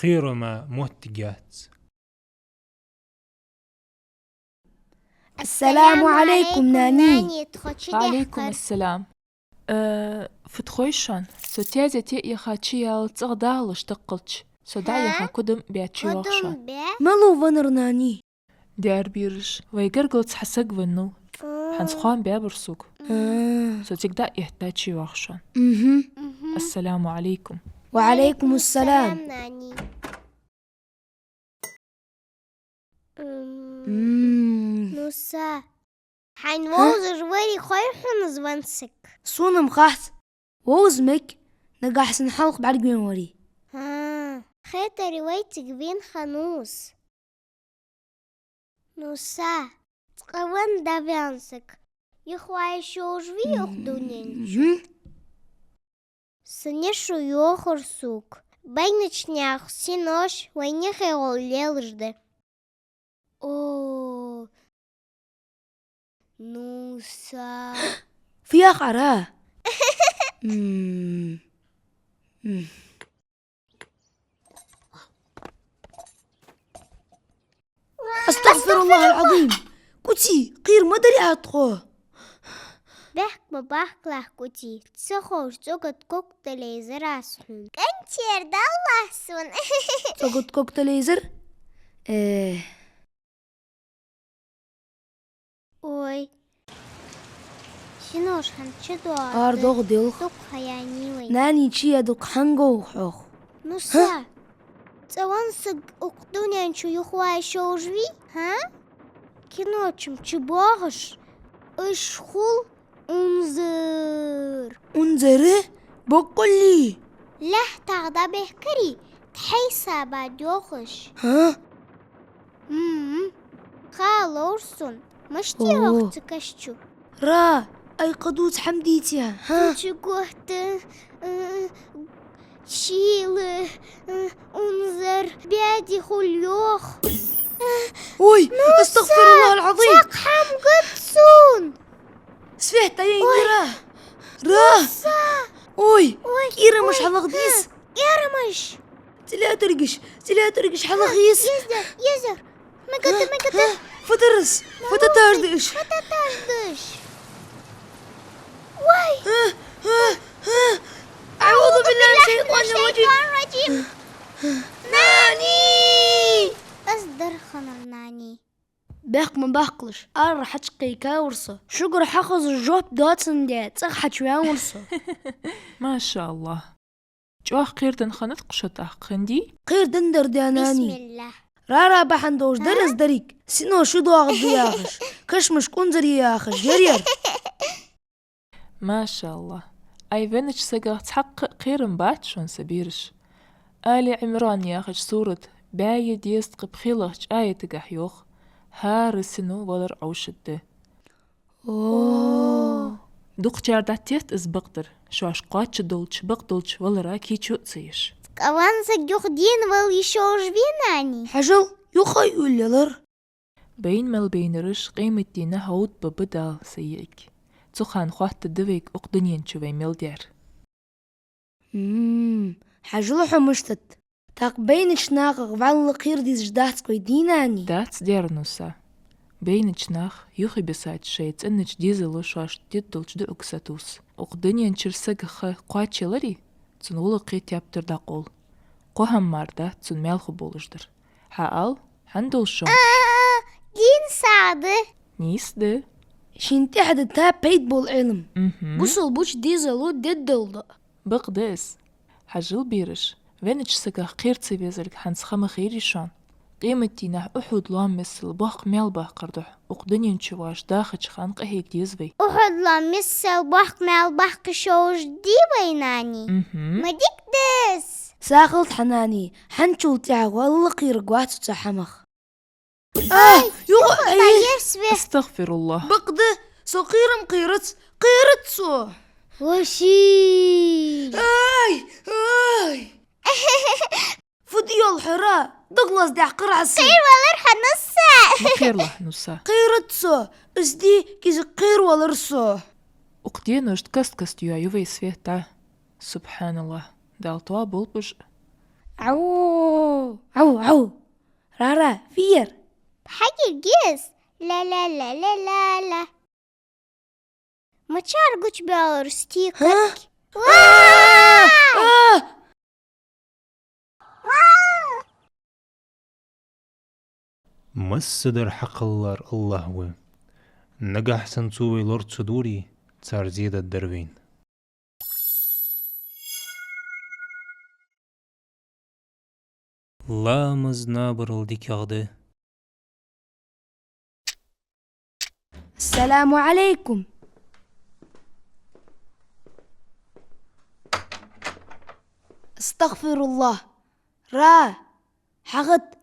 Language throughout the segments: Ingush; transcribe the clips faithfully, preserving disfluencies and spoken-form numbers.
кхерама моттиг яц. Ассаламу Ӏалайкум, нани. Ва Ӏалайкум ассалам. Э, фу да хой шоана? Со тезете яха чу яла цӀагӀа дагӀалаш таккхалча, со дӀаяха кудам баьча йоах шоана. Малув венар, нани? Дера, бераш, вай гаргалца хьа саг веннав. ХӀанз хоам баьбар сога. Со цига дӀа а эттача йоах шоана. Ассаламу Ӏалайкум. Ва Ӏалайкум ассалам. Нуса, хьайна вовзаш вари хой хьона из венна саг? Сона-м хац. Вовза мег, нагахьа санна хьалха бӀаргавенна вари. ХӀаа, хетаре вай цига вена хиннав из. Нуса, цкъа венна дӀаваьнна саг юхаваьнна йиш йолаш вий укх дунен чу? Са нешо йоахар сога, байнача наьха синош вайна яхе гӀолла лелаш да. О, Нуса. Фу йоах Ӏа? М. М. АстагӀфируллахӀ ал-Ӏазим. Куци, кхера ма дарий Ӏа тхо. Бехк ма баккхалахь, Куци, ца ховш цӀогат ког дале езар аз хьона. КӀант, ер даллалахь сона. ЦӀогат ког дале езар? Э. Ой. Синош хӀанз чудоагӀа. Ара догӀа делх. Дукха хьаяьннай вай. Нани чу яь дукха хьанга гӀо хьох? Нуса, цкъа венна саг укх дунен чу юхаваьнна йиш йолаш вий, хӀа? Кино чу-м чубоагӀаш, уж хул унзар. Унзар? Боккъалла? ЛаьттагӀа дӀабехкарий, тхьайса бад йоах уж. ХӀа? М-м. Ха ловр сона, мишта йоах цу каша чу? Ра, ай кхы дувца хӀама дийцай, хӀа? Цу чу готта, э, шийла, э, унзар, баьде хул йоах. Ой, астагӀфируллахӀ ал-Ӏазим. Цхьаккха хӀама готта сона. Света, ай, ой, Ра! Ра! Нуса! Ой, ой, кӀирамаш хьалаха деза! КӀирамаш! ЦӀилетаргаш, цӀилетаргаш хьалаха еза! Езар, езар! Мегата, мегата! Фу дар из? Фу тӀаташ да уж? Фу тӀаташ да уж? Вай! АӀузу биллахӀи минаш-шайтӀанир-ражим! Нани! Аз дар ханар, Нани. Бехк ма баккхалаш, ара хьачукхайкавар со. Шугара хьахоза жоп доацандаь, цӀагӀа хьачуваьннавар со. МашааллахӀ. ЧӀоагӀа кхераденна хиннад-кх шо тӀаккха, хиннадий? Кхераденнадар да, Нани. Бисмиллахь. Рара бахьан долаш дар из деррига. Синош шу доагӀаргда яхаш, кашамашка унзар я яхаш, ер-ер. МашааллахӀ. Ай веннача сагах цхьаккха а кхерам бац шоана, са бераш. Али Ӏимран яхача сурата бӀаь дезткъеи пхелагӀча аятагахь йоах: «ХӀара сино валар Ӏовшадда». О! Дукхачар дӀатетт из бакъдар, шоаш кхоачадолча бакъдолча валара кийчо а ца еш. Цкъа венна саг юха дийна вала йиш йолаш вий, Нани? Хьажал, юха а уллелар. Байна мел байнараш къематдийнахьа гӀовттабергба Дала, са йиӀиг. Цу хана хоаттаргда вайга укх дунен чу вай мел дар. М, хьажал хьо мишта да. ТӀаккха байнача нахах вӀалла кхера дезаш дац-кх вай, дий, Нани? Дац, дера, Нуса. Байнача наха юхебисача шоай цӀенача дезало шоашта дергдолча дуӀага сатувс. Укх дунен чура сага ха кхоачаяларе, цун гӀулакхе тептар дӀакъовл. Кхо хӀама мара дац цун маьлха болаш дар. Хьаала, хӀана долаш шоана? А, дийна сагӀа да. Нийса да. Шийна тӀехьа дита пайда бола Ӏилма. Мгм. Бусалба волча дезало дергдола доӀа. Бакъда из. Хьажал, бераш, веннача сагах кхера ца везалга хӀанз ха ма хийрий шоана. Къематдийнахьа Ухьуд лоам миссел боккха маьл баккхар духьа, укх дунен чу вӀаши дахача хана къахьега деза вай. Ухьуд лоам миссел боккха маьл баккха йиш йолаш дий вай, Нани? Мгм. Ма дика да из. Сагот хьа, Нани, хӀанзчул тӀехьагӀа вӀалла кхераргвац цу хӀамах. А, ай, юха, юха ай, ай, ер све. АстагӀфируллахӀ. Бакъда, со кхерам кхерац, кхерац со. Воши. Ай, ай. Фу де йоал хьо, Ра? Дог лаздаьккхар Ӏа са. Кхеравалар хьо, Нуса. Ма кхералахь, Нуса. Кхерац со, из де кӀезига кхеравалар со. Укх деношта каст-каста йоаю вай Света. СубхьаналлахӀ. Дала тоаболба уж. Ау. Ӏу, Ӏу. Рара, фу яр? Хьагиргиз. Ла-ла-ла-ла-ла-ла. Мичара гучабаьлар стикерг? Ха? Ва! А! А! Массадар хьакхеллар АллахӀ ва. Нагахь санна Цо вай лорацадоре, цар зе дергдар вайна. Ламаз набарал дикагӀа да. السلام عليكم. أستغفر الله. Ра, хьагӀатта,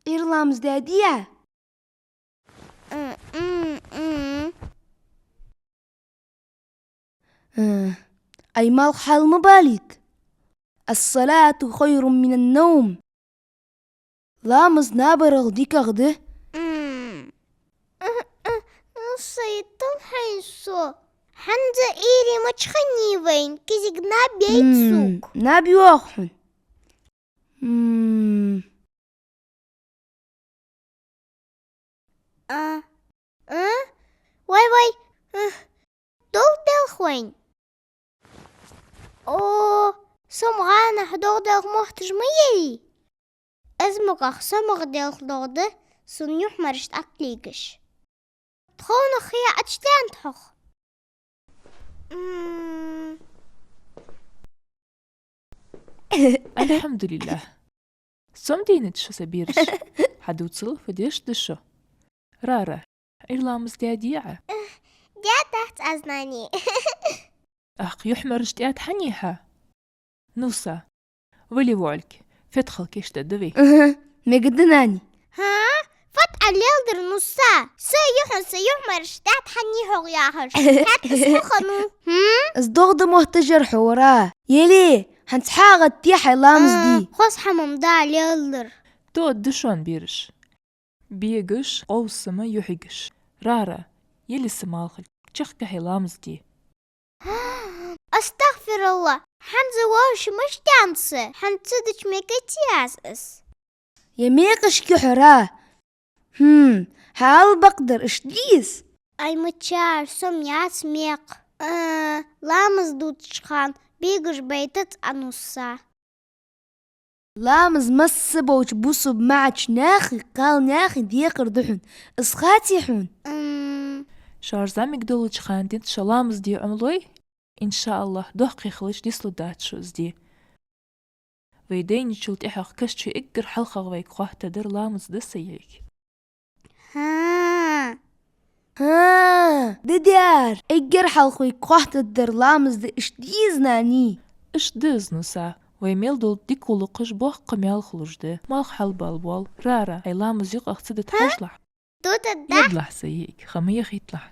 Ӏуйра ламаз даьдий Ӏа? М-м-м. Э, ай, малх хьал ма балийта. الصلاة خير من النوم. Ламаз набарал дикагӀа да. М. Э, э, ну, сайтал хьайн со. ХӀанз Ӏуйре мичахьа вайна, кӀезига наб яйта сога. Наб йоагӀа хьона. М. А? А? Вай, вай. А? ДогӀа делх вайна. О, со-м гӀанахь догӀа делха моттаж ма яьй. Из мукъагӀа со-м гӀа делха догӀа да, сона юхьмараш тӀа тӀалигаш. Тхона хье ачтен тхох. М. الحمد لله. Сом дийнат шо, са бераш. Хьадувцал, фу деш да шо? Рара, Ӏуйра ламаз даьдий Ӏа? Даьдац аз, нани. Ах, юхьмараш тӀа тӀа хьанийхьа? Ну са, вали воӀалг, фетхал кийчдаь да вай. Мегаргда, нани. ХӀа? Фу тӀа леладир, ну са? Са юхьа, са юхьмараш тӀа тӀа хьанийхьа яхаш. ХӀаьта из фу хиннав? Хм? Из догӀа да моттаж яр хьо, Ра. Еле, хӀанз хьагӀаттий хьай ламаз де. А, хоза хӀама-м да леладир. Тоъаргда шоана, бераш. Бегаш, къовсама юхьигаш. Рара, еле са малхалг, чакхгахьа ламаз де. أستغفر الله. ХӀанз вӀаши мишта даьннад са? ХӀанз цу дича мегаргдий аз из? Е мекъашка юхьа, Ра. Хм, хьал бакъдар, иштта дий из? Ай, мичара, со-м яц мекъа. А, ламаз дувцача хана бегаш байтац Ӏа, ну са. Ламаз массаболча бусалба маӀача наьха, кхалнаьха декхар да хьона. Из хаций хьона? М. Шоаш зӀамига долча хана денз шо ламаз де Ӏомалой, иншааллахӀ, доккхий хилча дицлургдац шо из де. Вай дайначул тӀехьагӀа каша чу эггара хьалхагӀа вайга хоаттаргдар ламаз да, са йиӀиг. ХӀа. ХӀа, да дер. Эггара хьалха вайга хоаттаргдар ламаз да, иштта дий из, нани? Иштта да из, ну са. Вай мел дола дика гӀулакхаш боккха маьл хулаш да. Малх хьалбала воал. Рара, хьай ламаз юкъах ца дита хьажалахь. Дутаргда? Едалахь, са йиӀиг, ха ма яхийталахь.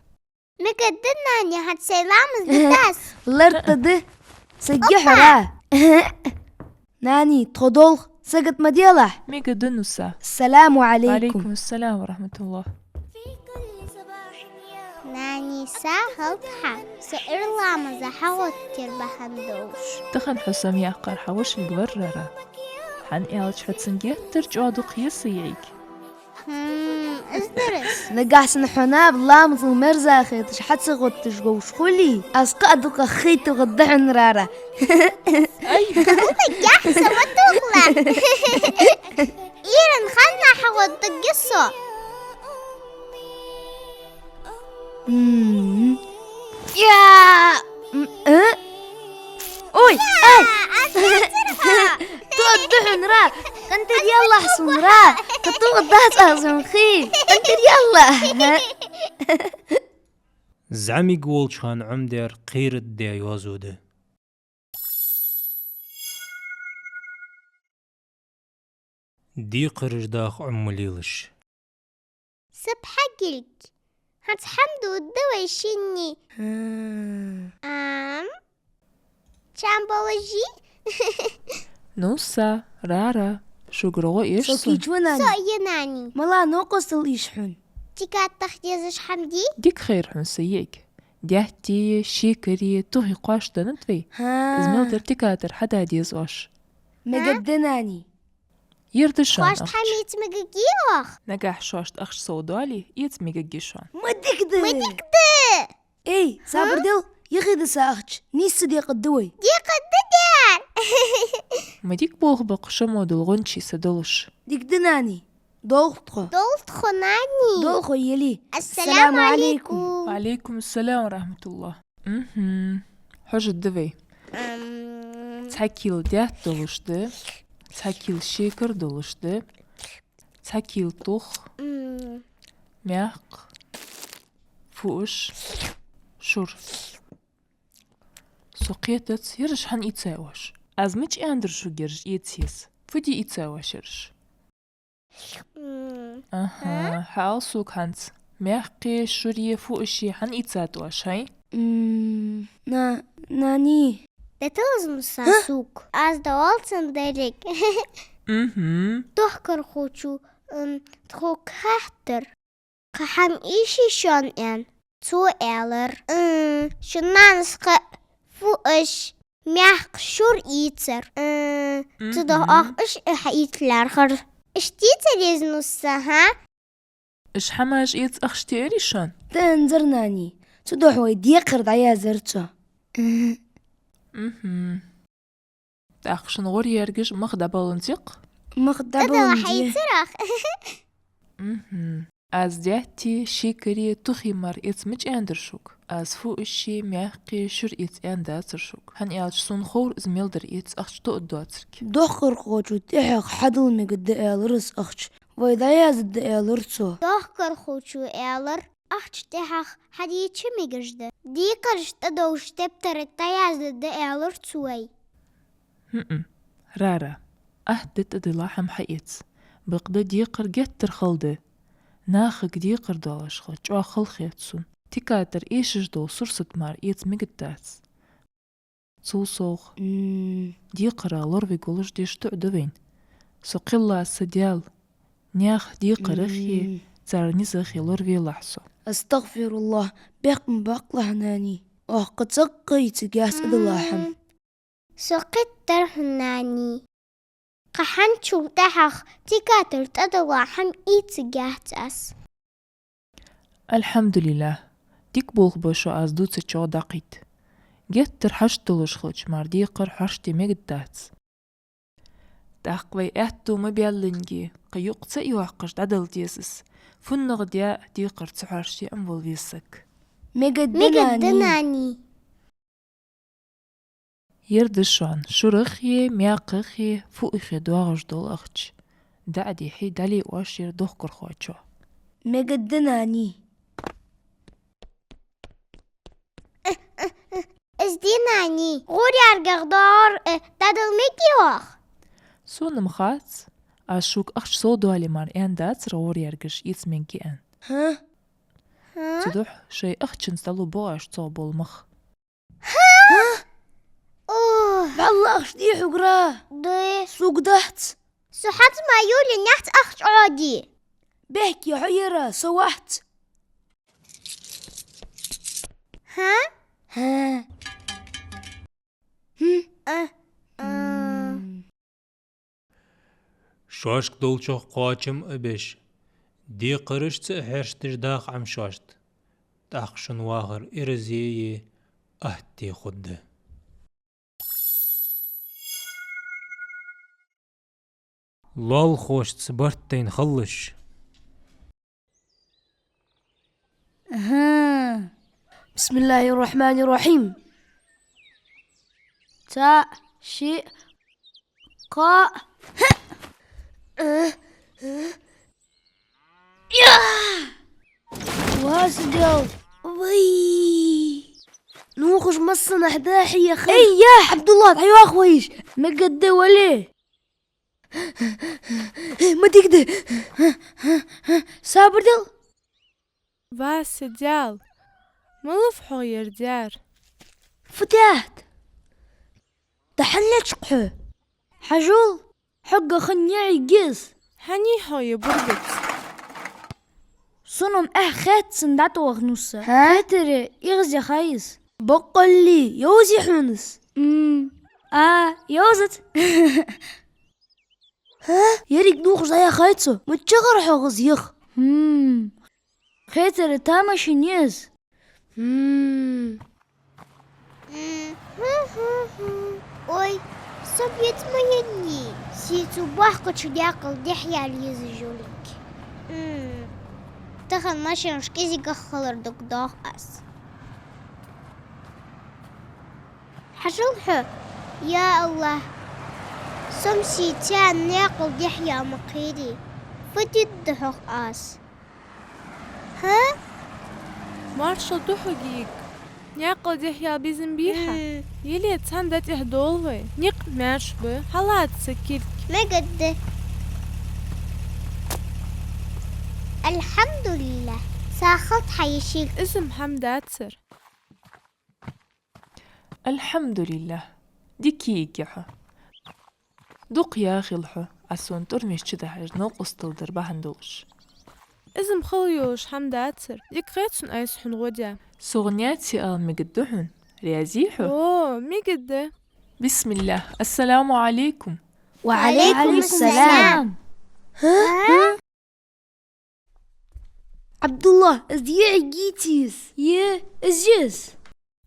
Мегаргда, нани, хӀанз сай ламаз дитас. Лартаде. Саг юхьа, Ра. Нани, тхо долх, сагот ма делахь. Мегаргда, ну са. السلام عليكم. وعليكم السلام ورحمة الله. Нани, сагот хьа, са Ӏуйра ламаза хьагӀоттаяр бахьан долаш. Тахан хьо сом яьккхар хьа вошалг вар, Рара. ХӀана аьлча хьо цунна геттара чӀоагӀа дукха я, са йиӀиг. Хм, из дар из. Нагахь санна хьо наб ламазал мерза хеташ хьа ца гӀотташ вовш хуле, аз кхы а дукха хайтаргда хьона, Рара. Ай, хӀама яхь, са ма тохалахь. Ӏуйран хана хьагӀоттаргья со. М. Я! М, э? Ой, ай! Тоъаргда хьона, Ра! КъинтӀера яллахь сона, Ра! Кхы тоъаргдац аз хьона, хий! КъинтӀера яллахь! ЗӀамига волча хана Ӏомадаьр кхераргдаь йоазув да. Декхараш даха Ӏомалелаш. Са пхьагилг. ХӀанз хӀама дувргда вай шинне. Хм. Ам? Чам болажи? Ну са, Рара, шугара гӀо эш сона? Со кийча ва, нани. Со я, нани. Мала новкъостал ийш хьона? Тикатах дезаш хӀама дий? Дика хир хьона, са йиӀиг. Даьттеи, шекареи, тухи кхош деннад вай. ХӀа. Из мел дар тикатар хьада деза оаш. Мегаргда, нани. Ер да шоана ахча. Шоашта хӀама эца мегаргьий оаха? Нагахьа шоашта ахча сов доале, эца мегаргьий шоана. Ма дика да! Ма дика да! Эй, сабар дел, юхедиса ахча, нийсса декъаргда вай. Декъаргда дер! Ма дика болх ба-кх шо мо дола гӀончий са долаш. Дика да, нани. Долх тхо. Долх тхо, нани. Долх хьо, ели. Ассаламу алейкум. Ва алейкум ассалам ва рахматуллах. Мгм. Хьожаргда вай. Ам. Цхьа кила даьтта долаш да, цхьа кила шекар долаш да, цхьа кила тух, м, маькх, фуаш, шура. Со кхетац, ераш хӀана ийцай оаш? Аз мича аьннадар шуга ераш эца еза? Фу де ийцай оаш ераш? М. Аха, а? Хьаала сога хӀанз. Маькхеи шуреи фуашеи хӀана ийцад оаш, хӀай? М, на-, нани. ДӀатӀалаза, Нусса, сога. Аз дӀаоал цунна деррига. Мгм. Дохкархочо, м, тхога хаьттар. Кхы хӀама ийший шоана, аьнна. Цо аьлар: «М, шун нанас кхы фуаш, маькх, шура ийцар. М, цудухьа оаха уж хьаийца лаьрхӀар». Иштта дийцар из, Нусса, хӀа? Уж хӀамаш эца ахча тӀаэрий шоана? ТӀаэнзар, нани. Цудухьа вай декхар дӀаяздаьр цо. Мгм. ТӀаккха шун гӀор яьргаш мах дӀабаланзий-кх? Мах дӀабаланза. ТӀадилла хьаийцарах? Мгм. Аз даьттеи шекареи тухеи мара эца мича аьннадар шуга? Аз фуашеи маькхеи шура эца аьннадацар шуга. ХӀана аьлча сона ховр из мел дар эца ахча тоъаргдоацилга. Дохкархочо тӀехьагӀа хьадала мегаргда аьлар из ахча. Вай дӀаяздаргда аьлар цо. Дохкархочо аьлар, ахча тӀехьагӀа хьадича мегаш да. Декхараш тӀадовш тептаре дӀаяздаргда аьлар цо вай. ХӀм-м, Рара, атта да тӀадилла хӀама хьаэца. Бакъда декхар геттара хала да. Нахага декхар доалаш хила чӀоагӀа хала хет сона. Тика тӀара эшаш дола сурсат мара эца мегаргдац. Цул совгӀа, м, декхара лоравергволаш деш дуӀа да вайна. Со кхелла са Даьла, наьха декхарахи, м, цар низахи лоравелахь со. Астагфируллах, бехк ма баккхалахь, нани. Оаха кхы цӀаккха ийцаргьяц тӀадилла хӀама. Со кхийттар хьона, нани. Кхы хӀанзчул тӀехьагӀа тика тӀара тӀадилла хӀама ийцаргьяц аз. Алхьамдулиллахь, дика болх ба шо аз дувцачох дӀакхийтта. Геттара хьашт долаш хилча мара декхар хьоаршаде мегаргдац. ТӀаккха вай аьттув ма баьллинге, кхы юкъ ца йоаккхаш дӀадала деза из. ФуннагӀа де а декхар ца хьоаршаде Ӏомавала веза саг. Мегаргда, нани. Ер да шоана шурахи, маькхахи, фуахи доагӀаш дола ахча. ДӀа а дихьа, дӀале оаш ер дохкархочоа. Мегаргда, нани. Из де, нани, гӀор яьргах доагӀар, э, дӀадала мегаргьий оаха? Сона-м хац, аз шуга ахча сов доале мара аьннадацар гӀор яьргаш эца мегаргья аьнна. ХӀа? ХӀа? Цудухьа шоай ахчанца дӀалу боагӀаш цох бола мах. ХӀа? О! Валлахь, ахча дий хьогара? Да. Сога дац. Со хӀанз ма юлле, наьхаца ахча Ӏоде. Бехке хьо яра, со вац. ХӀа? ХӀа. ХӀм? А, а. М. Шоашка долчох кхоачам а беш, декхарашца а хьерчадеш даха Ӏа-м шоашта. ТӀаккха шун вахар ираз а, атта а хургда. Лоалахошца барт тайна хилалаш. Аха. بسم الله الرحمن الرحيم. Цаӏ, шиъ, кхоъ. Ва са Даьла. Вай. Нувхаш массанахьа дӀа-хьа яьха. Эй, я! Ӏабдуллахь, дӀайоах вай уж. Мегаргда, вале. Ма дика да. Сабар дел. Ва са Даьла, малав хьогӀ ер даьр? Фу даьд? ДӀа хӀана лечкъ хьо? Хьажал, хьогга хинна яӀий гиз. Хьаний хьогӀ ер бургац? Сона-м эхь хет цунна дӀатӀаваха, Нусса. ХӀа? Хетаре, эгӀазъяьхай из. Баккъалли, йовзий хьона из? М. А, йовзац. ХӀа? Еррига нувхаш дӀаяхай цо? Миччахьара хьогӀ из яха? Хм. Хетар тамашийна я из. Хм. Ой, со бецма еннай, сий цу боккхача наькъал дехьаяла еза жулик. Тахан машенаш кӀезигагӀа хилар дагадоагӀа аз. Хьажал хьо, я АллахӀ, со-м сий цу наькъал дехьаяла ма кхерий. Фу дергда хьогӀ аз? ХӀа? Маршал да хьога, йиӀиг. Наькъал дехьаяла безам бий хьа? Мм. Еле цхьан дӀатӀехьа довла вай. Никъ маьрша ба. Хьалаца са кулг. Мегаргда. Алхьамдулиллахь, сагӀа хилда хьа, йиӀиг. Из-м хӀама дацар. Алхьамдулиллахь. Дика йиӀиг я хьо. Дукха яхийла хьо, Ӏа сона тӀурамаш чудахьаш новкъостал дар бахьан долаш. Из-м хала йолаш хӀама дацар. Дика хет сона, Ӏайса, хьона гӀо даь. СогӀа наьций ала мегаргда хьона. Раьзий хьо? О, мегаргда. Бисмиллахь. Ассаламу Ӏалайкум. Ва Ӏалайкум ассалам. ХӀа? Ӏабдуллахь, из йиӀиг йий из? Е, из я из.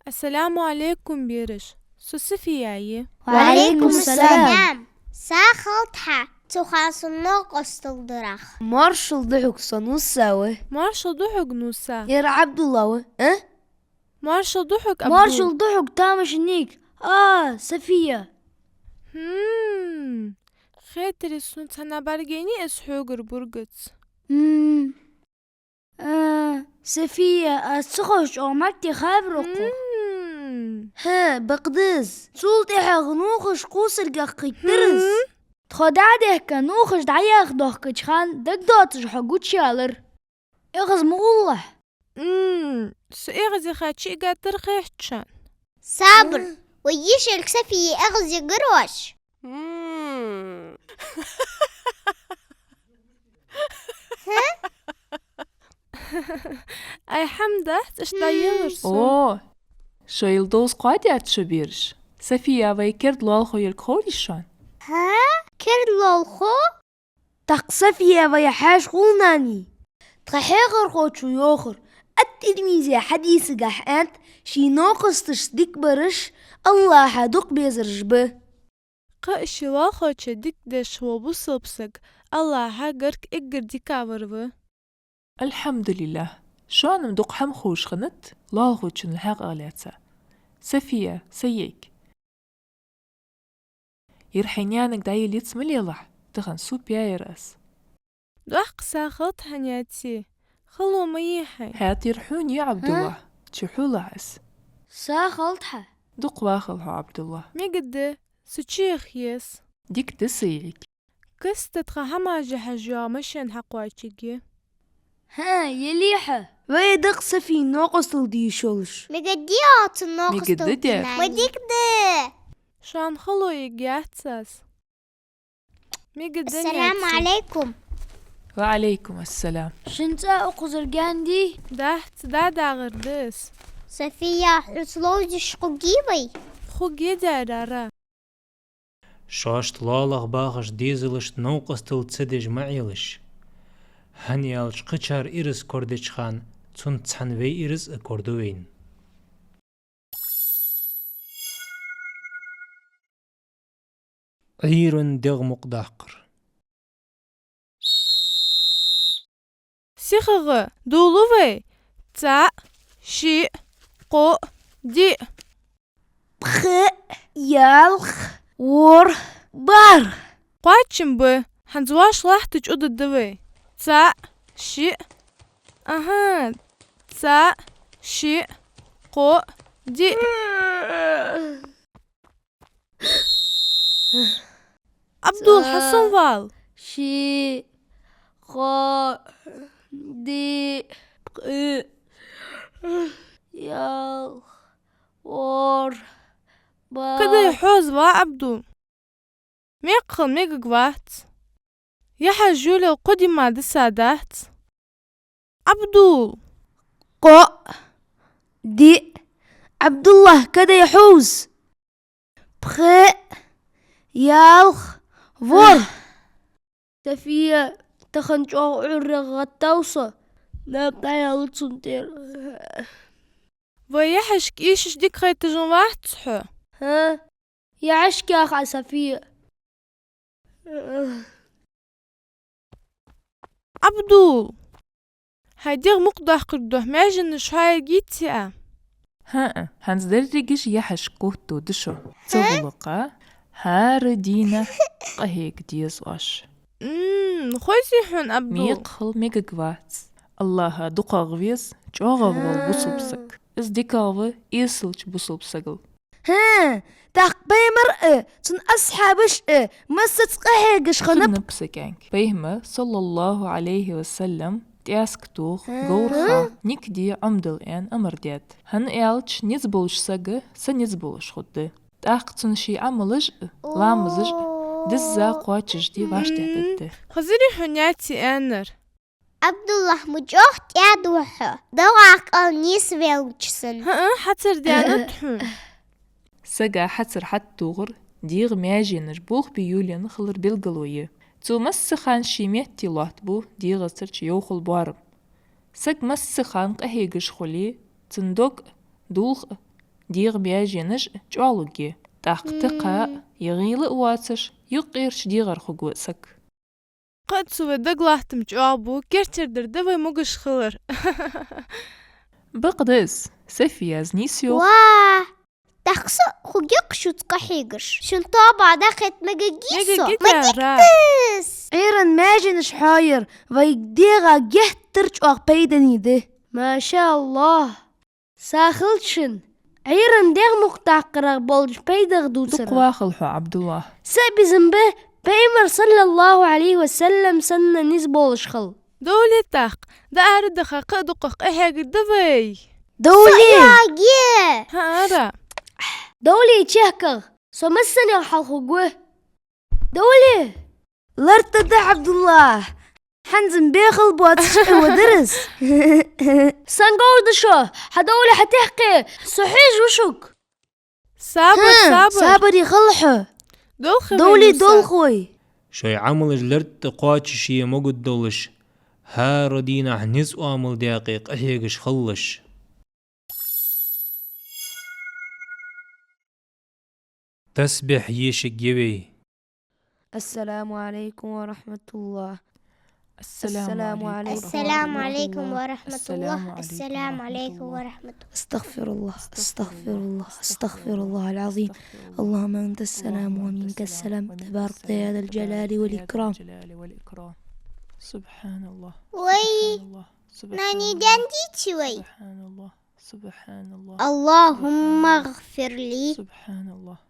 Ассаламу Ӏалайкум, бераш. Со Сафия я. Ва Ӏалайкум ассалам. СагӀа хилда хьа, цу хана сона новкъостал дарах. Маршал да хьога, со Нуса ва. Маршал да хьога, Нуса. Ер Ӏабдуллахь ва, а? Маршал да хьога, Ӏабдул. Маршал да хьога, тамашийна йиӀиг. А, Сафия. Хм. Хетар сона, цхьан бӀаргений аз хьогара бургац. Хм. А, Сафия, аз ца ховш чӀоагӀа моттиг хабар укхо. Хм. ХӀа, бакъда из. Цул тӀехьагӀа нувхаш кхувсаргахь кхийттар из. Хм. Тхо дӀа а даьхка, нувхаш дӀаяха доахкача хана дагадоацаш хьо гучаялар. ЭгӀаз ма гӀолахь. М, со эгӀазъяха чу а гӀаттар хетача. Сабар, вай йишарг Сафия эгӀазъяьгар оаш? М. Ай, хӀама дац, иштта дӀаелар со. О, шоайла довза кхоадаьд шо, бераш. Сафия вай керда лоалахо ерг ховрий шоана? ХӀа? Керда лоалахо? ТӀаккха Сафия вай хьаьша хул, нани. Тха хьехархочо йоахар, ат-Тирмизе хьадисагахь аьннад, ший новкъосташца дика бараш АллахӀа дукха безараш ба. Кхы а ший лоалахочоа дика деш вола бусалба саг АллахӀа гарга эггара дикагӀвар ва. АлхьамдулиллахӀ. Шоана-м дукха хӀама ховш хиннад лоалахочунна хьакъехьа лаьца. Сафия, са йиӀиг. Ер хьай наьнага дӀаелац ма лелахь, тахан супяйр аз. Доккха сагӀа хилда хьа, наьций. Хало ма йий хьай. ХӀаьта ер хьона я, ӀабдуллахӀ, чухьулахь аз. СагӀа хилда хьа. Дукха вахалва хьо, ӀабдуллахӀ. Мегаргда, со чуяха еза. Дика да, са йиӀиг. Каста тха хӀамаш хьажа йоагӀа машен хьакхоачаргья. ХӀа, елий хьа? Вай дакъа Сафина новкъостал де йиш йолаш. Мегаргдий оаха цун новкъостал де? Мегаргда, дий. Ма дика да. Шоана хало йиӀиг яц аз. Мегаргда, наьций. Ассаламу Ӏалайкум. Ва Ӏалайкум ассалам. Шун цӀи укхазара гаьна дий? Дац, дӀадагӀар да из. Сафия, хьоца ловзаш хургья вай? Хургья, дера. Шоашта лоалахо бахаш дезалашта новкъостал ца деш ма Ӏелаш. ХӀана аьлча кхычар ираз корадеча хана цунца цхьана вай ираз а корадо вайна. Ӏуйран дегӀ мукъадаккхар. СихагӀа, довла вай. ЦаӀ, шиъ, кхоъ, диъ. Пхиъ, ялх, ворхӀ, бархӀ. Кхоачам ба, хӀанз вӀаши латтача удаш да вай. ЦаӀ, шиъ. Аха, цаӀ, шиъ, кхоъ, диъ. ӀабдуллахӀ, хьасомавала. Шиъ, кхоъ, диъ, пхиъ, ялх, ворхӀ, бархӀ. Кадай хьоза ва, ӀабдуллахӀ? Мекъал мегаргвац. Яхьа жулел кхо ди ма дисадац. ӀабдуллахӀ. Кхоъ, диъ. ӀабдуллахӀ, кадай хьоза? Пхиъ, ялх, ворхӀ. София, тахан чӀоагӀа Ӏуйрре гӀаттав со. Наб дӀаяла цун тӀера. Вай яхьашка эшаш дика хайташ вац хьо? ХӀа? Яхьашка яха, София. Ӏабдул! Хьай дегӀ мукъа даккхаргдола маьженаш хьоаергйиций Ӏа? ХӀаа, хӀанз дерригаш яхьашка котду да шо. Цу гӀулакха хӀара дийнахьа къахьега деза оаш. М, хозий хьона, Ӏабдул? Мекъал мегаргвац. АллахӀа дукхагӀа веза чӀоагӀагӀа вола бусалба саг. Из дикагӀа ва эсалча бусалба сагал. ХӀаа, тӀаккха пайхамар а, цун асхьабаш а массаза къахьегаш хиннаб. Хиннаб са кӀаьнк. Пайхамар, саллаллахӀу Ӏалайхи ва саллам, тӀаьск тоха, говр ха, никаде Ӏомадала аьнна амар даьд. ХӀана аьлча, низ болаш сага са низ болаш хургда. ТӀаккха цун ший Ӏамалаш а, ламазаш а дизза кхоачашде вӀаштӀехьадергда. Хозарий хьона яц аьннар? Ӏабдуллахь, ма чӀоагӀа тӀаьда ва хьо, догӀа кӀал нийсвелча санна. ХӀаа, хьацар даьннад хьона. Сага хьацар хьатӀатохар дегӀа маьженаш болх бе йолаенна хилара белгало я. Цо массахана ший метте лоаттабу дегӀацара чу йовхал боарам. Саг массахана къахьегаш хуле, цун дог а, дулх а, дегӀа маьженаш а чӀоагӀлургья. ТӀаккха тӀаккха а, е гӀийла а воацаш, юкъерча дегӀара хургва саг. Кхы а цу вай дагалаттам чӀоагӀа бу, кертердар да вай могаш хилар. Бакъда из, Софияс нийсйоах. Ва! ТӀаккха со хургья-кх шуца къахьегаш. Шун тоабах дӀакхета мегаргьий со? Мегаргья, Ра. Ма дика да из! Ӏуйран маьженаш хьоаяр вай дегӀа геттара чӀоагӀа пайдане да. МашааллахӀ! Са хилча шун, Ӏуйран дегӀ мукъадаккхарах болча пайдах дувцар. Дукха вахалва хьо, Ӏабдуллахь. Са безам ба, пайхамар, саллаллахӀу Ӏалайхи ва саллам, санна низ болаш хила. Довле тӀаккха, дӀаара даха кхы а дукхагӀа къахьегаш да вай. Довле! Со йоагӀе! ХӀаа, Ра. Довле чехкагӀа, со массанех хьалха хургва. Довле! Лартаде, Ӏабдуллахь! ХӀанз-м бехал боацаш Ӏовадар из. Сангор да шо, хьадовле, хьатехке, со хьежа ва шуга. Сабар, хӀа, сабар. Сабаре хила хьо. Долхе, Довле, вай Муса. Долхой. Шоай Ӏамалаш лартӀа кхоачашъе могаргдолаш, хӀара дийнахьа низ оамал даькъе къахьегаш хилалаш. Тасбихь ешаргья вай. السلام عليكم ورحمة الله. السلام عليكم ورحمة الله. السلام عليكم ورحمة الله. السلام عليكم ورحمة الله. أستغفر الله، أستغفر الله، أستغفر الله العظيم. اللهم أنت السلام ومنك السلام، تباركت يا ذا الجلال والإكرام. سبحان الله. Вай, سبحان الله، سبحان الله. Нани, даьнна дийций вай? سبحان الله. سبحان الله. اللهم اغفر لي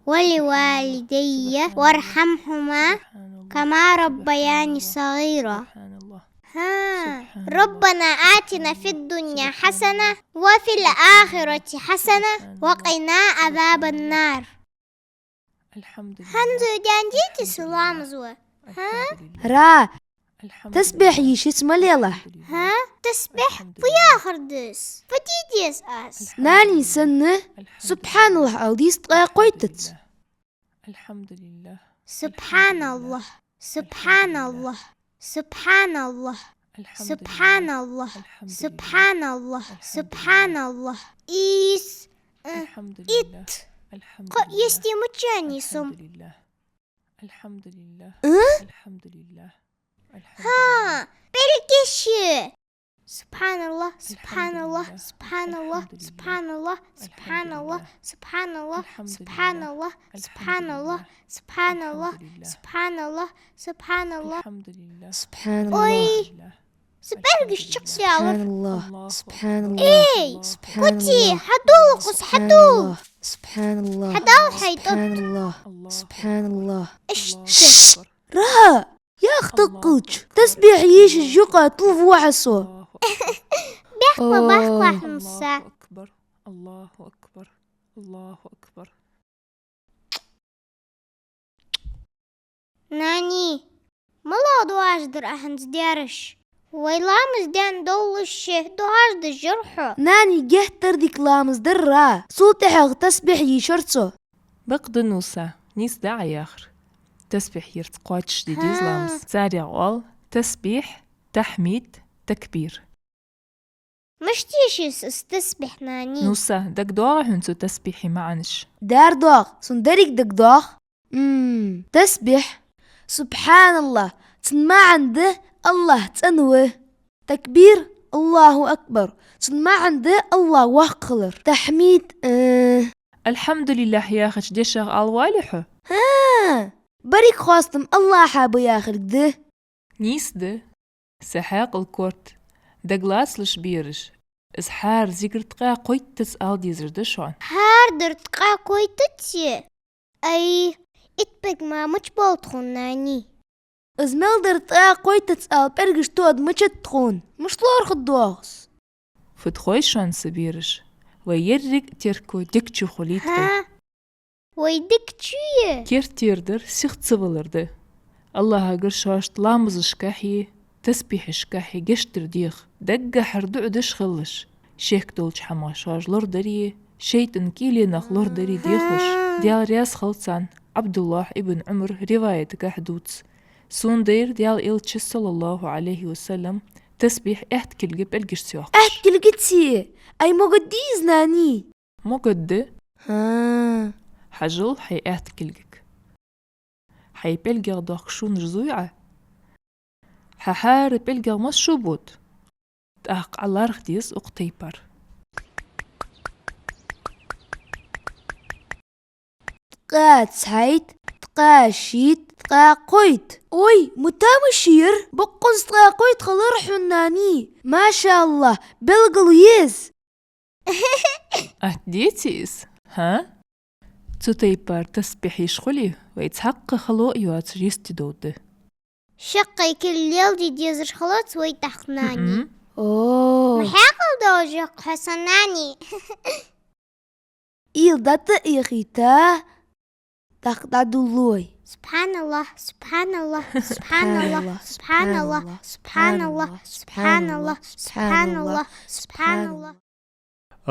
ولوالدي وارحمهما كما ربياني صغيرا. ها، ربنا آتنا في الدنيا حسنة وفي الآخرة حسنة وقنا عذاب النار. الحمد لله. ХӀанз даьнна дийций са ламаз ва? ХӀа? Ра! Тасбихь ешац ма лелахь. ХӀа? Тасбихь фу яхар да из? Фу де деза аз? Нани санна, субхьаналлахӀ ала деза, ткъаь кхойттац. الحمد لله. سبحان الله، سبحان الله، سبحان الله، سبحان الله، سبحان الله، سبحان الله. Ийс, э, الحمد لله. Итт. الحمد لله. Кхы а йисте мичча нийсса? الحمد لله. الحمد لله. Э? الحمد لله. الحمد لله. ХӀа, белгиши. سبحان الله، سبحان الله، سبحان الله، سبحان الله، سبحان الله، سبحان الله، سبحان الله، سبحان الله، سبحان الله، سبحان الله، سبحان الله. الحمد لله. سبحان الله. Ой, са белгаш чакхъяьлар. سبحان الله، سبحان الله. Эй, سبحان الله. Кути, хьадувла укхаза, хьадувла. سبحان الله. Хьадувла хьай тӀа. سبحان الله، سبحان الله. Иштта. Ра! Яхта кхалча, тасбихь ешаш юкъа тӀа вахар со. Бехк ба, бехк ба, Муса. الله أكبر، الله أكبر، الله أكبر. Нани, мала доаждар ахьанца дераш? Вай ламаз даьнна доллашше доаждаш яр хьо. Нани геттара дика ламаз дар, Ра. Цул тӀехьагӀа тасбихь ешар цо. Бакъда, Нуса, нийса дӀа Ӏа яхар. Тасбихь ярца кхоачашде деза ламаз. Царех оал тасбихь, тахьмид, такбир. Мишта йиш я из тасбихь, нани? Ну са, дагадоагӀий хьона цу тасбихьий маӀанаш? Дер доагӀа, сона деррига дагадоагӀа. М, тасбихь. СубхьаналлахӀ, цун маӀан да: АллахӀ цӀена ва. Такбир, АллахӀу акбар, цун маӀан да АллахӀ воккха хилар. Тахьмид, э. АлхьамдулиллахӀ яхача дешах ала воаллий хьо? ХӀаа, беррига хоастам АллахӀа ба яхилга да. Нийса да. Са хьаькъал корта. Дагалацалаш, бераш, из хӀара зикар ткъаь кхойттазза ала дезар да шоана. ХӀара дар ткъаь кхойттазза? Ай, итт пӀелг мара мича болх ба тхона, нани? Из мел дар ткъаь кхойттазза ала пӀелгаш тоаде мичад тхона? Мишта лоархӀаргдоах из? Фуд хой шоана са, бераш, вай еррига терко дика чу хулийта вай. ХӀаа. Вай дика чу я? Керттера дар сиха ца валар да. АллахӀагара шоашта ламазашкахьеи тасбихьашкахьеи гешт дар деха, даггахьара дуӀа деш хилалаш. Шек долча хӀамах шоаш лорадари, шайтӀан кӀийленах лорадари дехалаш. Даьла раьза хилва царна, Ӏабдуллахь ибн Ӏумара риваятагахь дувц: сона дайра Даьла Элчано, саллаллахӀу Ӏалайхи ва саллам, тасбихь аьтта кулга пӀелгашца йоаккхаш. Аьтта кулгаца? Ай, могаргдий из, нани? Могаргда. ХӀаа. Хьажал хьай аьтта кулгага. Хьай пӀелгех доахка шунаш зуй Ӏа. Хьа хӀара пӀелгех масса шу бода? ТӀаккха Ӏа лархӀа деза укх тайпара. Ткъаь цхьайтта, ткъаь шийтта, ткъаь кхойтта. Ой, ма тамаш яр, боккъонца ткъаь кхойтта хилар хьона, нани. МашаАллахӀ, белгало я из. Атта деций из, хӀа? Цу тайпара тасбихь йиш хуле, вай цхьаккха хало а йоацаш йисте довргда. Шаккхе кулг леладе дезаш хилац вай тӀаккха, нани. ХӀм. О. Ма хьаькъал долаш я-кх хьо, са нани. Уйла дӀатӀаэхийта, тӀаккха дӀадолалой. СубхьаналлахӀ, субхьаналлахӀ, субхьаналлахӀ, субхьаналлахӀ, субхьаналлахӀ, субхьаналлахӀ, субхьаналлахӀ, субхьаналлахӀ.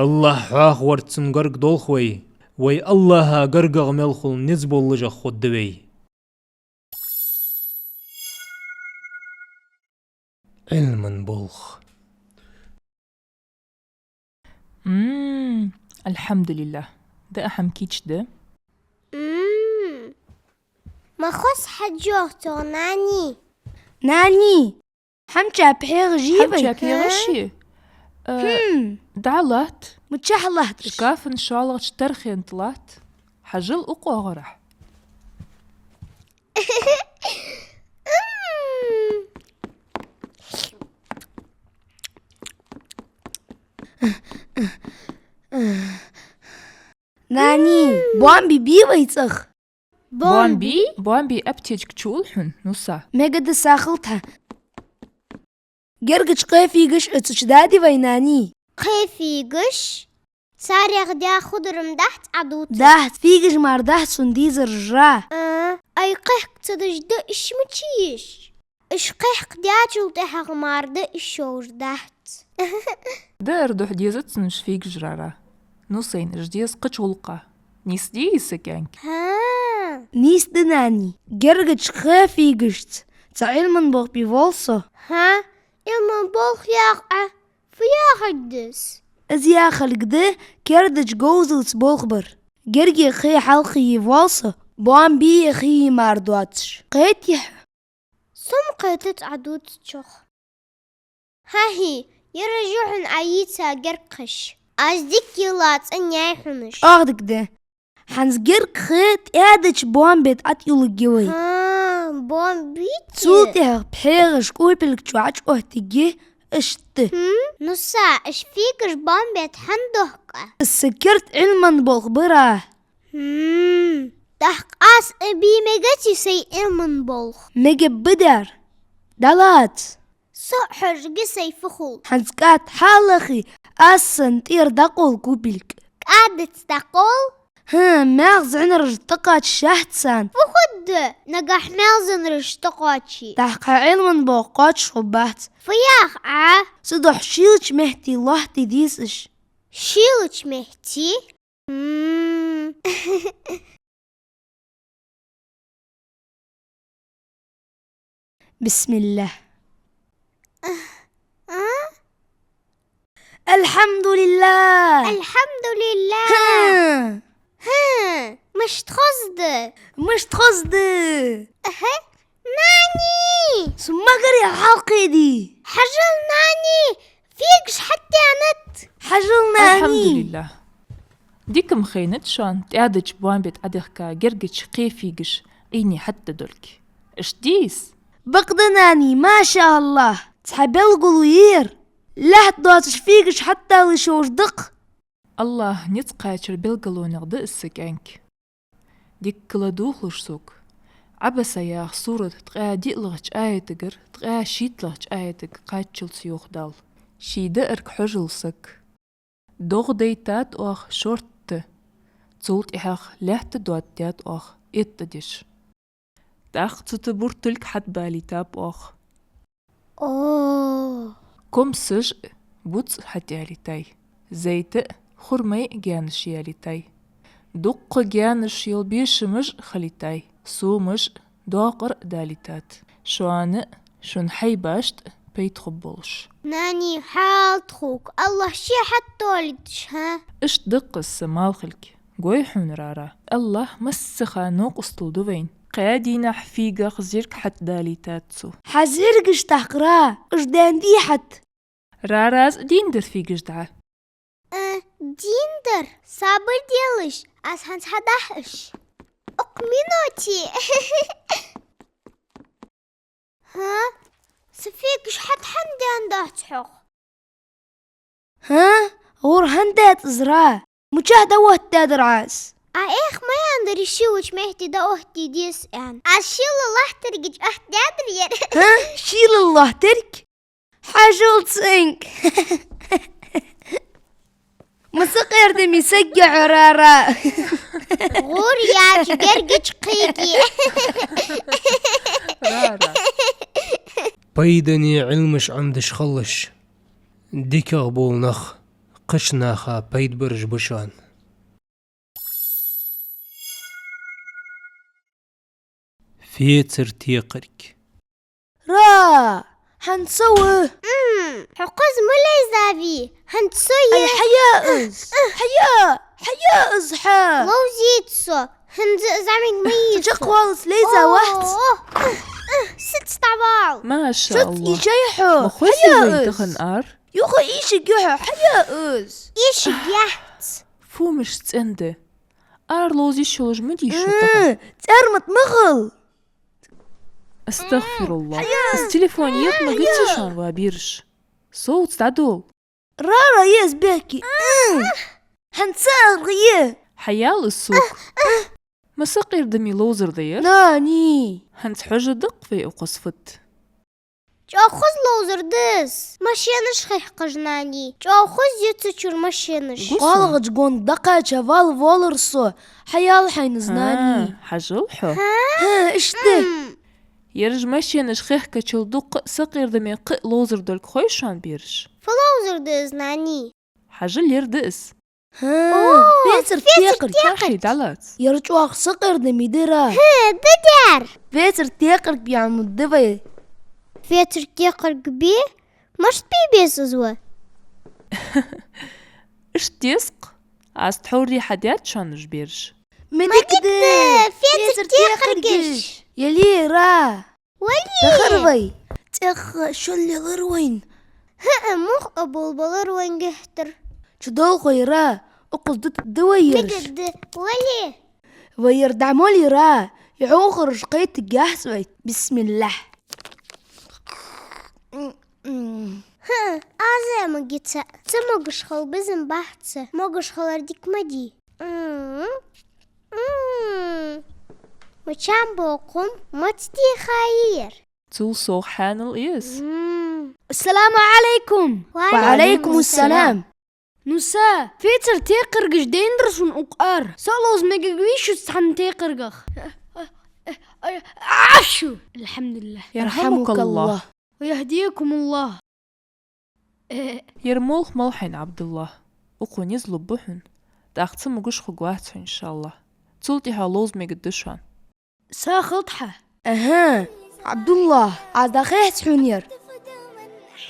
АллахӀ хьоахаварца цун гарга долх вай, вай АллахӀа гаргагӀа мел хул низ боллашагӀа хургда вай. Ӏилман болх. М, АлхьамдулиллахӀ. Даа хӀама кийча да. М, ма хоза хьадж йоах цох, нани. Нани, хӀама чу пхьегӀаш йий вай? ХӀама чу пхьегӀаш йий? Э, хм. ДӀа латт. Мичахьа латт уж? Шкафа шоллагӀча тархен тӀа латт. Хьажал укх оагӀорахьа. Нани, бомби бий вай цӀагӀа? Бомби? Бомби аптечка чу ул хьона, ну са. Мегаргда са хилда хьа. Герга чу кхы фийгаш а цу чу дадий вай, нани? Кхы фийгаш? Царех даь худар-м дац Ӏа дувцар? Дац, фийгаш мара дац сона дезараш. А, ай, кхехка ца деш да уж мича йий уж? Уж кхехка даьчул тӀехьагӀа мара да уж йовш дац. Даар духьа дезац цунна уж фийгаш. Ну сайна, уж деза кхыча гӀулакха. Нийса дий из са кӀаьнк? ХӀаа. Нийса да, нани. Герга чу кхы фийгашца цхьа Ӏилман болх бе воалл со. ХӀаа, Ӏилман болх яхар Ӏа фу яхилга да из? Из яхилга да кердача говзалца болх бар. Герга кхы хьалкхее воалл со, бомби а хий мара доацаш. Кхетий хьо? Со-м кхетац Ӏа дувцачох. ХӀаа-хӀаа, ераш я хьона Ӏа йийца герга кхаш. Аз дика йилла цӀенъяьй хьона уж. ЧӀоагӀа дика да. ХӀанз герга кхы тӀадеча бомбе тӀа ӀотӀаюлларгья вай. ХӀаа, бомбе тӀа? Цул тӀехьагӀа пхьегӀаш кӀупилг чу Ӏочуоттаргья, иштта. ХӀм? Ну са, уж фийгаш бомбе тӀа хӀана дохк Ӏа? Са керда Ӏилман болх бар. ХӀм. ТӀаккха аз а бе мегаций сай Ӏилман болх? Мегаргба дер. ДӀалаца. Со а хьожаргья сай фу хул. ХӀанз кӀаьда хьалахе, аз санна тӀера дӀакъовла кӀупилг. КӀаьдаца дӀакъовла? ХӀаа, маьлха зӀанараш тӀакхоачаш яц царна. Фу хургда, нагахьа маьлха зӀанараш тӀакхоаче? ТӀаккха хьа Ӏилман болх кхоачаш хургбац. Фу яхар Ӏа? Цудухьа шийлача метте лоаттаде деза уж. Шийлача метте? М. بسم الله. الحمد لله. الحمد لله. ها. ها. مش تخزد. مش تخزد. أها. ناني. سمقر يا حلقي دي. حجل ناني. فيقش حتى أنت. حجل ناني. الحمد لله. Дика ма хайнад шоана, тӀадача боам бетта Ӏодехка гергарча кхе фийгаш, Ӏийне хьатта долга. Иштта дий из? Бакъда, нани, машааллахӀ, цхьа белгало я ер. Лаьтта доацаш фийгаш хьатталуш йолаш да-кх. АллахӀа низ кхаьчара белгалонех да из са кӀаьнк. Дикка ладувгӀалаш сога. Ӏабаса яха сурат ткъаь диълагӀча аятагара ткъаь шийтталагӀча аятага кхаччалца йоах Дала. Ший даарга хьожал саг. ДогӀа дайтад оаха шортта, цул тӀехьагӀа лаьтта доаттадаьд оаха эттӀадеш. ТӀаккха цу тӀа бурталг хьатӀабалийтаб оаха. О! Комсаш а, буц а хьатӀаялийтай. Зайта а, хурмай а гаьнаш ялийтай. Дуккха гаьнаш йола бешамаш а хилийтай. Сомаш а, докъар а далийтад. Шоана а, шун хьайбашта а пайда хургболаш. Нани, хьал тхога, АллахӀ ше хьатӀадолийт уж, хӀа? Иштта да-кх из, са малхалг. Гой хьона, Рара, АллахӀ массахана новкъостал ду вайна. Кхаь дийнахьа фийгах зирг хьатӀадалийтад цо. Хьа зиргаш тӀаккха, Ра, уж даьннадий хьатӀа? Рарас дийндар фийгаш дӀа. Э, дийндар, сабар делаш, аз хӀанз хьадахь уж. Укх минуте. ХӀа? Са фийгаш хьатӀа хӀана даьннадац хьох? ХӀа? ГӀур хӀана даьд из, Ра? Мичахьа дӀаоттадаьдар Ӏа из? А, эх, ма яьннадий шийлача метте дӀаоттаде деза аьнна. Аз шийла лахтаргача оттадаьдар ер. ХӀа? Шийла лахтарг? Хьажал цунга. Ма сакъердаме саг я хьо, Рара. ГӀур яьча гергарча кхега. Рара. Пайдане Ӏилмаш Ӏомадеш хилалаш. ДикагӀа бола нах кхыча наха пайда бараш ба шоана. Фецар текхарг. Ра, хӀанз со ва. М, хьо кхозза ма лайзавий, хӀанз со я. Ай, хьая из. Хьая, хьая из хьа. Ловзийта со, хӀанз зӀамига ма йий со. Чакхваллалца лайза вац. О, о, о, сица дӀавала. Маша АллахӀ. Шуца ийшай хьо? Ма хозий вайна тахан ар? Юха ийшаргья хьо, хьая из. Ийшаргьяц. Фу мишта цӀена да. Ара ловза йиш йолаш ма дий шо тахан. М, цӀармат ма хила. АстагӀфируллахӀ. Хьая. Из телефон ехьа ма гицци шоана, ва бераш. Совца дӀадола. Рара еза бехке. М. ХӀанз са аргӀа е. Хьаяла из сога. Ма сакъердаме ловзар да ер? Нани. ХӀанз хьожаргда-кх вай укхаза фуд. ЧӀоагӀа хоза ловзар да из. Машенаш хехкаш, нани. ЧӀоагӀа хоза я цу чура машенаш. ГӀалгӀача гонга дӀакхаьча вала воаллар со. Хьаяла хьайна из, нани. А, хьажал хьо. ХӀа? ХӀа, иштта. М. Ераш машенаш хехкачул дукха а, сакъердаме кхы а ловзар долга хой шоана, бераш? Фу ловзар да из, нани? Хьажал, ер да из. ХӀа, о, фецар текхарг. Хьахий, дӀалаца. Ер чӀоагӀа сакъердаме да, Ра. ХӀа, да дер. Фецар текхарг бе Ӏомаде вай. Фецар текхарг бе? Мишта бе беза из вай? Иштта деза-кх. Аз тхьовра хьадаьд шоана уж, бераш. Ма дика да, фецар текхаргаш. Яле, Ра. Вали! Дахар вай. ЦӀех шолла лелар вайна. ХӀаа, мух а болабалар вайна геттара. Чудолхой, Ра, укхаза дутаргда вай ераш. Мегадда, вали! Вай ер дӀа моле, Ра, йӀовхараш кхетаргьяц вай. БисмиллахӀ. ХӀаа, аз а ма гицци. Цамогаш хила безам бац. Могаш хилар дика ма дий. М. М. Мичаб боккхум, маца дийхай ер? Цул совгӀа хьанал из. М. Ассаламу Ӏалайкум. Ва Ӏалайкум ассалам. Ну са, фецар текхаргаш дайндар сона укх ара. Со а ловза мегаш вий шуца цхьан текхаргах? Ашу! АлхьамдулиллахӀ. ЯрхьамукаллахӀ. Ва яхӀдикумуллахӀ. Ер молха мала хьайна, Ӏабдуллахь? Укхо низ лургба хьона. ТӀаккха цамогаш хургвац хьо, иншааллахӀ. Цул тӀехьагӀа ловза мегаргда шоана. Сагота хьа. АхӀа. Ӏабдуллахь, аз дӀахехьац хьона ер.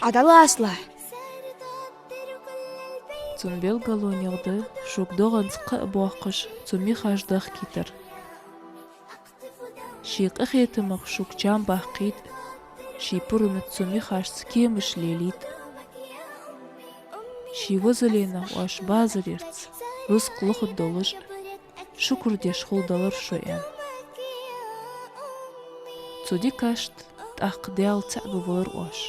Ӏа дӀалаьцалахь. Цун белгалонех да шуга догӀанца кхаъ боаккхаш цу михаш дахкийтар. Ший къахетамах шуга чам баккхийта, ший пурамца цу михашца кемаш лелийта. Ший вазаленах оаш базар ярца рузкъ лохаргдолаш, шукр деш хулдалар шо, аьнна. Цу дикашта тӀаккха Даьла цаӀ гувалар оаш.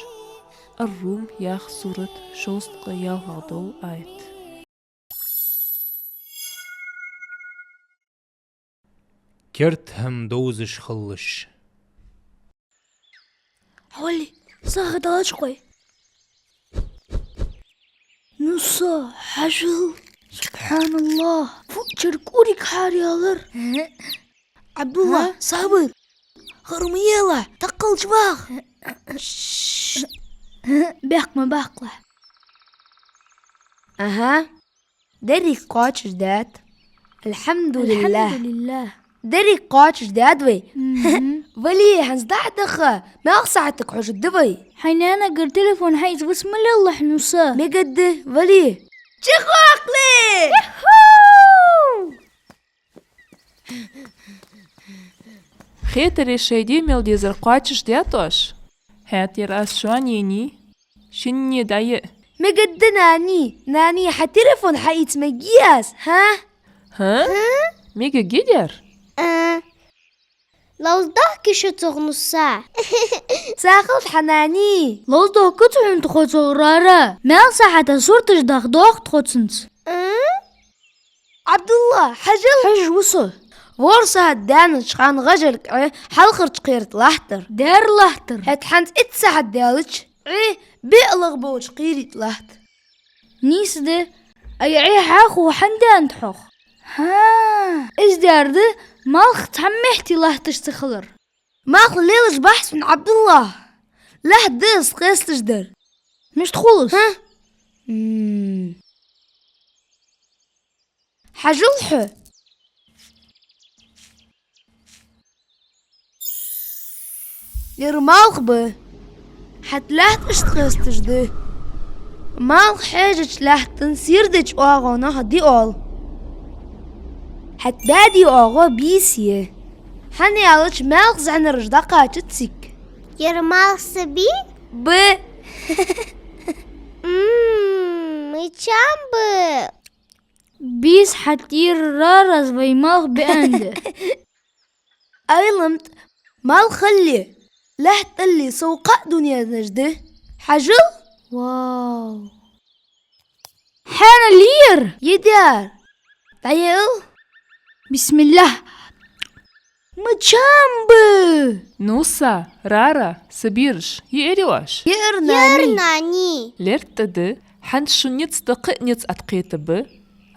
Ар-Рум яха сурат, шовзткъеи ялхлагӀа дола аят. Керда хӀама довзаш хилалаш. Хьавола, сагӀа далачкъой. Ну са, хьажал. СубхьаналлахӀ. Фу чӀир кӀуриг хьараялар. Ӏабдуллахь, хӀа? Сабар. Хара ма елахь, тӀаккха ваха. Бехк ма баккхалахь. Аха. Деррига кхоачашдаьд. АлхьамдулиллахӀ. АлхьамдулиллахӀ. Деррига кхоачашдаьд вай. Мгм. Вали, хӀанз дӀа а даха, малх сахьатага хьожаргда вай. Хьай наьнагара телефон хьаийца виса ма лелалахь, ну са. Мегаргда, вали. Чу хьокхале! Юху! Хетаре шоай де мел дезар кхоачашдаьд оаш? ХӀаьта ер аз шоана енай. Шинне дӀаяа. Мегаргда, нани, нани, хьа телефон хьаийца мегаргья аз, хӀа? ХӀа? ХӀа? Мегаргья ер? А. Ловзадохкий шо цох, ну са? Сагот хьа, нани. Ловзадохкац хьона тхо цох, Рара. Маьл сахьата сурташ даха доагӀа тхо цунца. А? Ӏабдуллахь, хьажал! Хьажа ва со. ВорхӀ сахьат даьннача хана гӀажарг Ӏе хьалхарча кхерта латтар. Дера латтар. ХӀаьта хӀанз итт сахьат даьлча, Ӏе биълагӀа болча кхерийта латт. Нийса да, ай Ӏе хьахо хӀана даьннад хьох? ХӀаа, из дера да, малх цхьан метте латташ ца хилар. Малх лелаш бахьа сона, Ӏабдуллахь. Лаьтта да из кхесташ дар. Мишта хул из? ХӀа? М. Хьажал хьо. Ер малх ба. ХӀаьта лаьтта иштта кхесташ да. Малх хьежача лаьттан сийрдача оагӀонах ди оал. ХӀаьта баьде оагӀув бийса я. ХӀана аьлча малх зӀанараш дӀакхачац цига. Ер малх са бий? Ба. М, мича ба. Бийса хьатӀера Рарас вай малх бианде. Айлам тӀа малх алле, лаьтта алле сов кхаъ дуненаш да. Хьажал? Вау. Хьанал ер? Е дера. ДӀаял. Бисмиллахь. Мича ба? Ну са, Рара, са бераш, яьрий оаш? Яьр, нани. Яьр, нани. ЛерттӀа да, хӀанз шун низ тӀа кхы а низ Ӏаткхетаргба.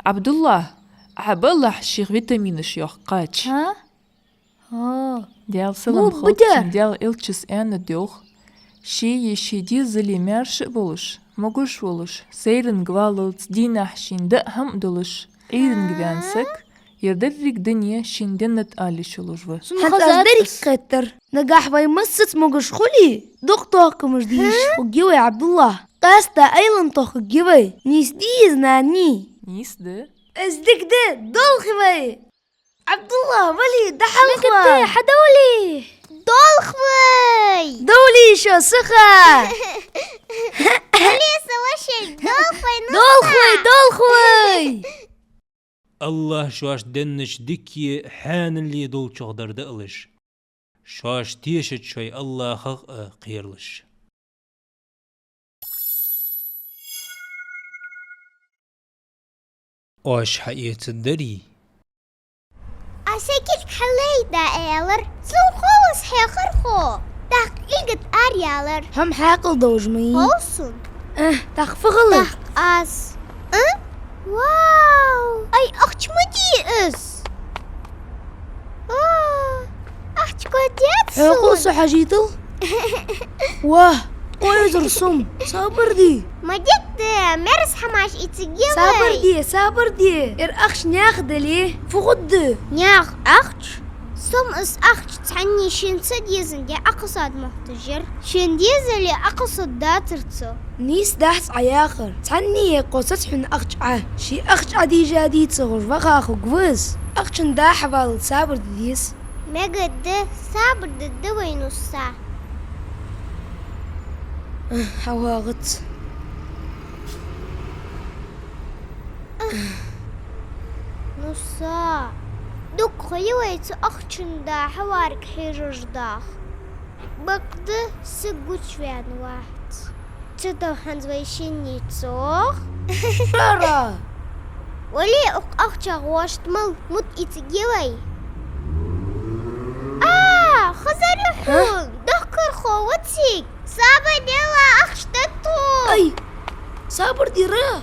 Ӏабдуллахь, Ӏа баалахь шийх витаминаш йоаккхача. ХӀа? ХӀа. Даьла салам хилда цунна, Даьла элчас аьннад йоах: ший е ший дезале маьрша а болаш, могаш а волаш, сайранга валлалца дийнахьа шийна даа хӀама а долаш, Ӏуйранга ваьнна саг, ер деррига дуне шийна деннад ала йиш йолаш ва. ХӀанз аз деррига кхетар. Нагахь вай массаза могаш хуле, дукха тохкамаш де йиш хургья вай, Ӏабдуллахь. Къаьстта Ӏилма тохкаргья вай. Нийса дий из, нани? Нийса да. Из дика да, долхий вай. Ӏабдуллахь, вали, дӀахьалха вай. Мегаргда, хьадовлий. Долхий вай. Довлий шо, сиха. Вали са воша, долхий вай, ну са. Долхий вай, долхий вай. АллахӀа шоашта деннача дикаи хьаьналеи долчох дар даалаш. Шоаш тешача шоай АллахӀах а кхералаш. Оаш хьаэцаргдарий? Аз сай кулг хьалайда аьлар, цул ховш хьехар хьо. ТӀаккха кулга тӀа араялар. ХӀама хьаькъал долаш ма йий. Хов сона. Э, тӀаккха фу хилар? ТӀаккха аз. Э? Вау! Ай, ахча ма дий из! А, ахча кодец сона. Хьекъал со хьажийтал? Ва, къоазар сом. Сабар де. Ма дика да, мерза хӀамаш эцаргья вай. Сабар де, сабар де. Ер ахча наьха дале, фу хургда? Наьха ахча? Цо-м из ахча цхьанне шийна ца дезандаь Ӏокхоссад моттаж яр. Шийна дезале Ӏокхоссаргдацар цо. Нийса дац Ӏа яхар. Цхьанне а кхоссац хьона ахча Ӏа. Ший ахча Ӏодийша дийца гӀуж ваха хургва из. Ахчан да хьавалалца сабар де деза. Мегаргда, сабар дергда вай, Нусса. Ах, хьавагӀац. Нусса, дукха ха я вай цу ахчан да хьаварга хьежаш даха. Бакъда, саг гучаваьнна вац. Цудухьа хӀанз вай шинне цох. Рара! Вале, укх ахчах вошта мала, мутӀ ийцаргья вай. А, хазар я хьона, дохкархо ва цига. Сабар де, ахча да тхона. Ай, сабар дера.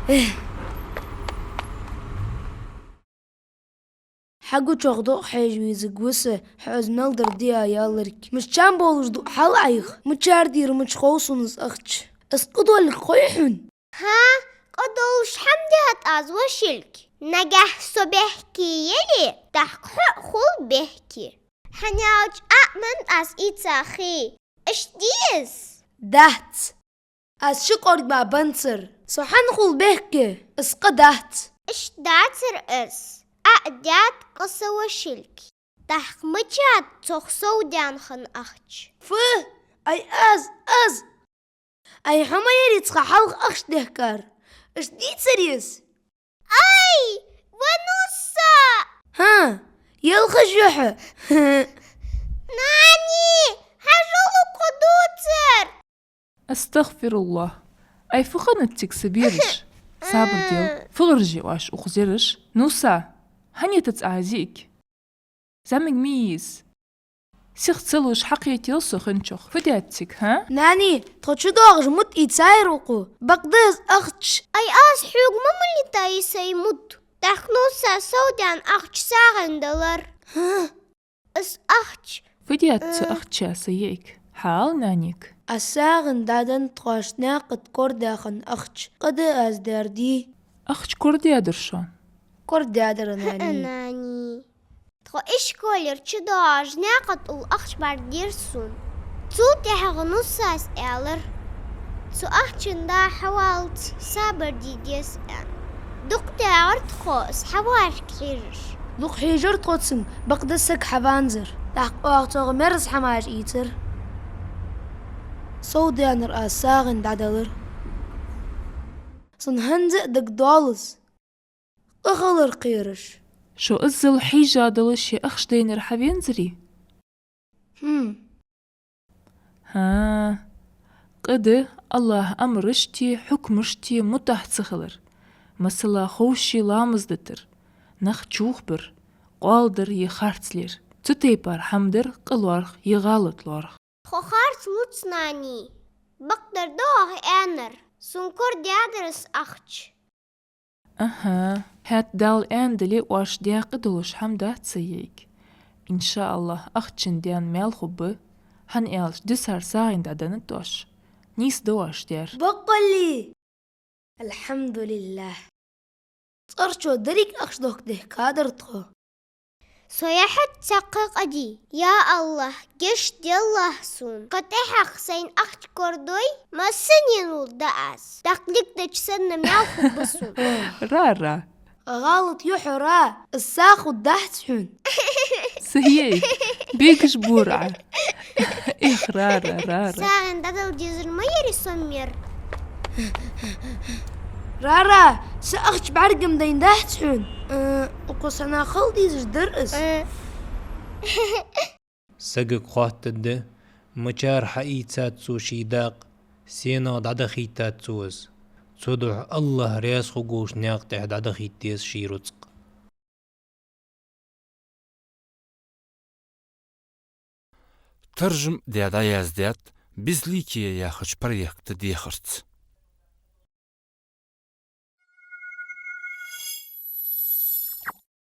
Эх. Хьа гучох дукха хьежа везаргва со, хьо из мел дар де а ялларг. Мишта чам болаш да хьал Ӏайха? Мичара дера, мича хов сона из ахча? Из къа долга хой хьона? ХӀа, къа долаш хӀама даьд аз, вошилг. Нагахь со бехке яле, тӀаккха хьо а хул бехке. ХӀана аьлча Ӏа а менна аз ийца хий. Иштта дий из? Дац. Аз ши кӀорг мара беннабацар. Со хӀана хул бехке? Из къа дац. Иштта дацар из. Ӏа а даьд къа, са вошилг. ТӀаккха мичад цох совдаьнна хинна ахча? Фу! Ай аз, аз! Ай, хьо ма яр цхьа хьалха ахча дехкар. Иштта дийцар из? Ай, ва Нусса! ХӀа, ялхаш я хьо? Нани, хьажал, укхо дувцар! АстагӀфируллахӀ. Ай, фу хиннад цига, са бераш? Сабар де. Фу гӀирс я оаш укхаза ераш? Нусса, хӀана етац Ӏа из йиӀиг? ЗӀамига ма йий из. Сих ца луш хьакхетийла со хинначох. Фу даьд цига, хӀа? Нани, тхо чудоагӀаш мутӀ ийцаяр укхо. Бакъда из ахча. Ай, аз хьога ма мала йитай сай мутӀ. ТӀаккха Нусса совдаьнна ахча сагӀийна далар. ХӀа? Из ахча. Фу даьд цу ахча, са йиӀиг? Хьаала нанега. Аз сагӀийна дӀаденнад тхоашта наькъа тӀа корадахана ахча. Къа да аз даьр, дий? Ахча корададир шоана? Корададир, нани. Нани. Тхо ишколера чудоагӀаш наькъа тӀа ул ахча бӀаргадайра сона. Цул тӀехьагӀа Нуссас аьлар, цу ахчан да хьавалалца сабар де деза аьнна. Дукха даьгӀар тхо из хьаварга хьежаш. Дукха хьежар тхо цунга, бакъда саг хьаванзар. ТӀаккха оаха цох мерза хӀамаш ийцар. Совдаьннар аз сагӀийна дӀадалар. Сона хӀанз а дагадоал из. Къа хилар кхераш. Шо иззал хьежжа долаш шоай ахча дайнар хьавензарий? ХӀм. ХӀа. Къа да АллахӀа амарашта, хьукмашта мутӀахь ца хилар. Масала, ховше ламаз дитар, нах чубахар, къоал дар е харц лер. Цу тайпара хӀама дар къа лоархӀ е гӀалат лоархӀ. Тхо харц луц, нани. Бакъдар да оаха аьннар, сона корададир из ахча. Аха, хӀаьта Дала аьннадале, оаш даькъа долаш хӀама дац, са йиӀиг. ИншааллахӀ, ахчан даьнна маьл хургба, хӀана аьлча дисар сагӀийна дӀаденнад оаш. Нийса да оаш даьр. Баккъалли! АлхьамдулиллахӀ! ЦӀерчо деррига ахча дохкадехкадар тхо. Со яхьад цхьаккха къа дий? Я АллахӀ, гешт делахь сона. Кхы тӀехьагӀа сайна ахча корадой, массанена лургда аз. ТӀаккха дика дича санна маьл хургба сона. Ра, ра. ГӀалат ю хьо, Ра, из сагӀа хургдац хьона. Са йиӀиг, бегаш бора Ӏа. Эх, Ра, Ра, Ра, Ра. СагӀийна дӀадала дезар ма ярий со мара. Ра, Ра, са ахча бӀарга ма дайнадац хьона. Э, укхо санна хила дезаш дар из. Э. Сагага хоаттаргда, мичара хьаийцад цо ший дакъа, сенах дӀадахийтад цо из. Цудухьа АллахӀ раьза хургволча наькъа тӀа дӀадахийта деза ший рузкъа. Таржам даь дӀаяздаьд «Безликие» яхача проекта дехарца.